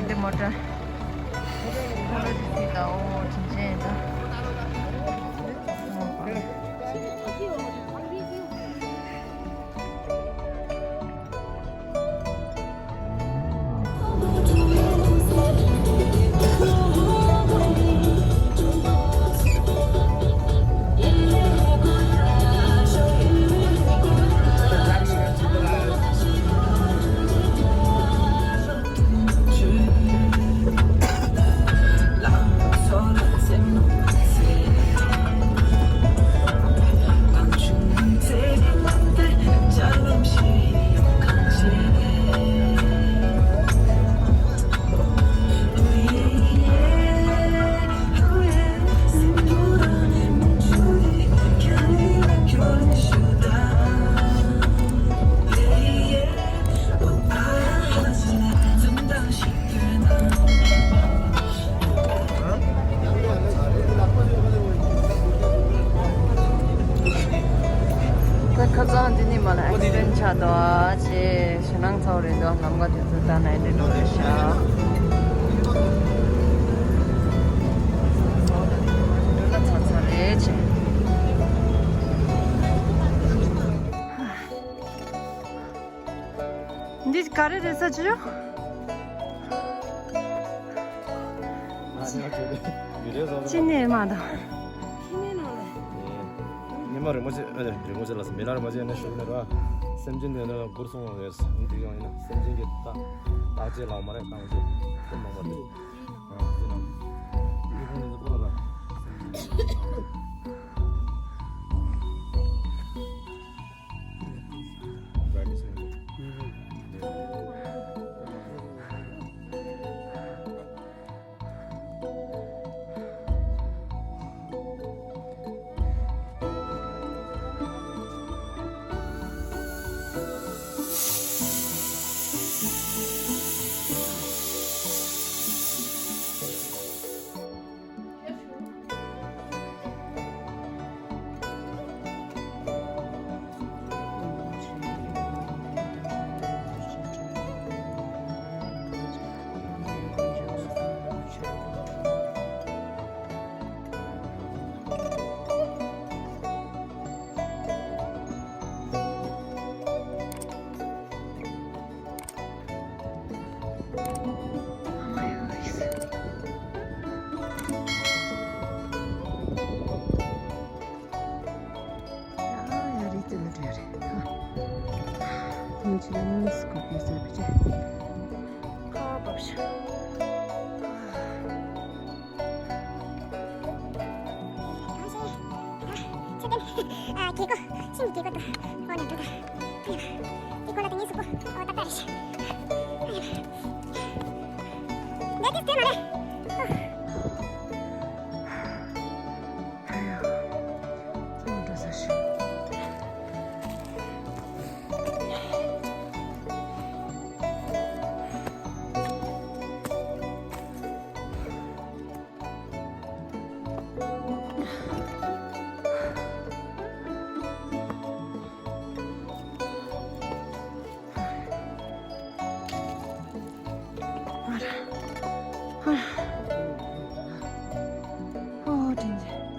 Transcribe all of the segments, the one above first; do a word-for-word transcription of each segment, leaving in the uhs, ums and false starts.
འདི་མོ་ཊ། ཁོ་ལོ་ཅི་སི་ད་ཨོ་ཅིན་ཅན་ད། ད་ཁ་སང་འདི་ནས་མ་ལ་ཨེག་སི་ཌེན་ཆགས་འདུག་ཨ་ཅེ་ཞེད་སྣང་ཚ་བོ་རེད་འདུག་ལམ་ཁ་དེ་ཚོ་ད་ནའི་འདྲེ་འགྲོ་རེད་ཤག་འདི་ག་རེ་རེད་ས་ཆུ། ཅི་ནས་མ་དང་། ཉི་མ་རིན་པོ་ཆེ་ཨ་ནི་རིན་པོ་ཆེ་ལ་མི་ལ་རིན་པོ་ཆེ་ནས་ཞུ་ནས་ར། སེམས་ཅན་དེ་ནི་མགུར་གསུང་བ་རེད། འདི་ཡང་ཡིན་ན་སེམས་ཅན་གྱི་རྟགས་རྟགས་ཅེས་ལགས་མ་རེད་ཁང་ཅེས་སེམས་མང་པོ་རེད། ཨ་ཟེར་ན་ཡིད་ཁོང་ནས་ཀོ་ལ་ར། ཁ་བབས་ཤག་ཨ་རྒྱལ་སྒོ། ཤིང་གི་རྒྱལ་སྒོ་དང་། ཧོ་ན་འགྲོ་ད། ཨ་ཡ་མ། འདི་ཁོ་ལ་དེ་ངའི་གཟུགས་པོ། ཨོ་ཏག་ཏག་རེད་ཤག་ཨ་ཡ་མ། འདི་དེ་དེ་མ་རེད། ཨ་ཡ། ཚང་མ་འགྲོ་ས་ཤག་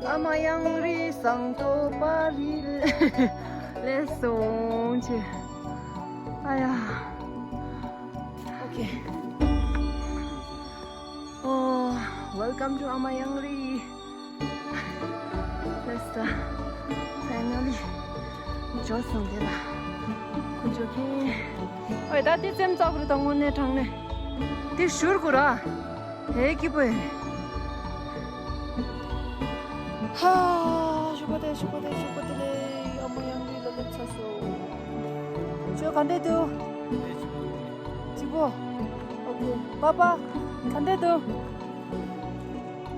ཨ་མ་གཡང་རི་ཟངས་མདོག་དཔལ་རི་ལ་སོང་ཆེ། ཨ་ཡ། ཨོ་ཁེ། Oh, welcome to ཨ་མ་གཡང་རི། Let's, uh, finally འབྱོར་སོང་། དེ་ལ་ཁོ་འཇོག་མཁན། ཨོ་ད་དེ་སེམས་ཙག་རེད་ད་དངོས་གནས་དྲང་གནས། དེ་བཞུར་དགོས་ར། དེ་སྐྱིད་པོ་ཡིན། ཧ། ཞོགས་པ་དེ་ཞོགས་པ་དེ་ཞོགས་པ་དེ་ལས་ཨ་མ་གཡང་རི་ལ་སླེབས་ཚར་སོང་། ཁྱོད་ག་འདྲས་འདུག་གཅིག་པོ། ཨོ་ཁེ། པ་པ། ག་འདྲས་འདུག་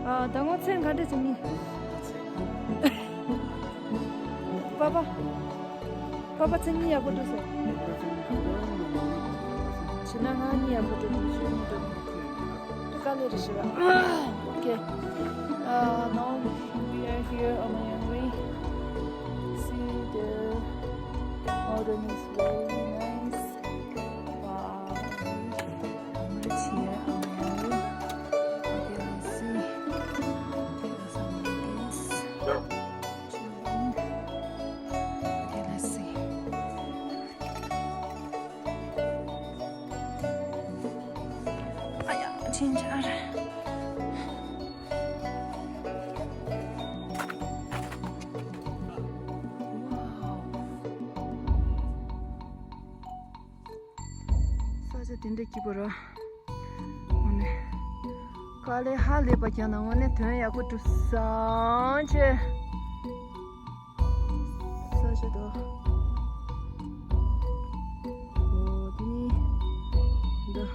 ཨ། ད་ངོ་མཚན་ག་འདྲས་བྱུང་ཡིན། པ་པ། པ་པ་མཚན་གཉིས་ཡག་པོ་འདུག་ཟེར། བྱས་ན་ང་གཉིས་ཡག་པོ་འདུག་ཁྱོད་གཉིས་འདུག་དཀའ་ལས་རེད་ཤི་བ། Okay. Uh, now we are here on Mayangri. See the mountain is very nice. Wow. Rich here on ཅིན་ཅར། ས་ཆ་དེ་འདྲ་སྐྱིད་པོ་ར། དངོས་གནས། དཀའ་ལས་ཧ་ལས་པ་བརྒྱབ་ན་དངོས་གནས་དོན་ཡག་པོ་འགྲུབ་བཟང་ཆེ། ས་ཆ་དོ། འོ་དེ་ནི། འདི།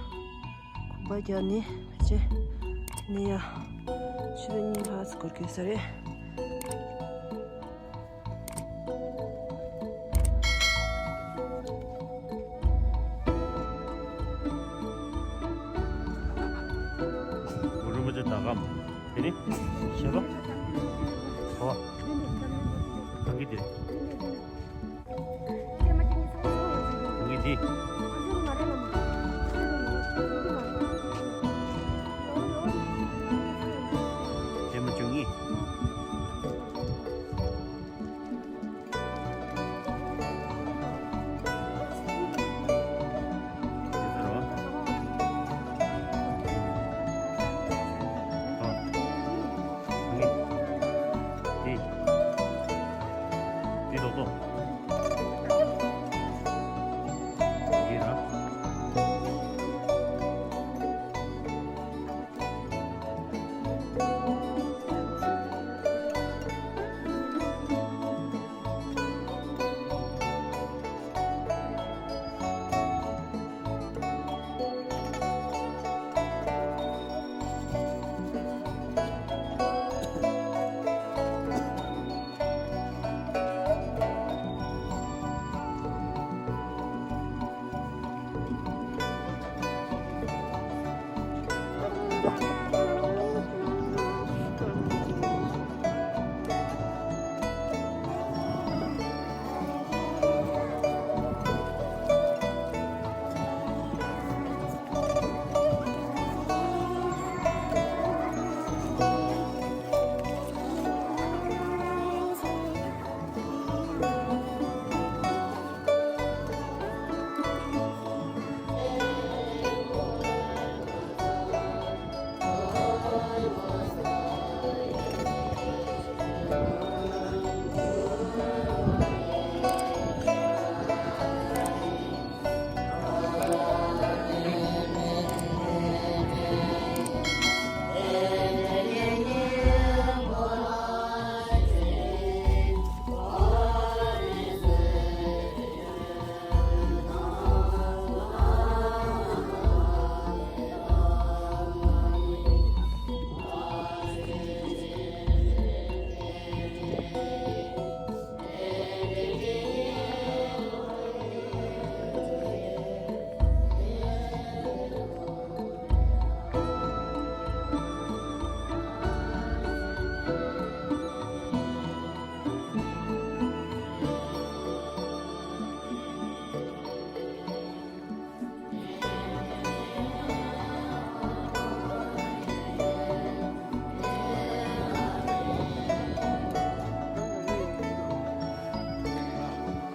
གོམ་པ་རྒྱག་ནི་ཕལ་ཆེར་ནི་ཡ། ཕྱི་ལོ་གཉིས་ལྷག་ཙམ་འགོར་གྱི་ས་རེད། རིན་པོ་ཆེ་ཟླ་གམ། དེ་ནི་ཤེས་པ། ཧོ། གང་གི་དེ། གང་གི་དེ། ཐེངས་མ་བཅུ་གཉིས།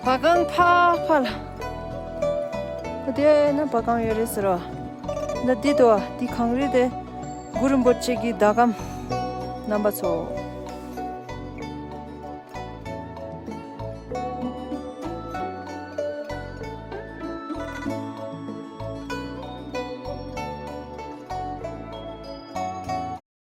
བ་གང་ཕ་ཕ་ལ། ཨ་དེ་ན་བ་གང་ཡོད་རེད་ཟེར་བ། ན་འདི་དོ་འདི་གངས་རི་དེ། གུ་རུ་རིན་པོ་ཆེ་གི་ཟླ་གམ། རྣམ་པ་ཚོ།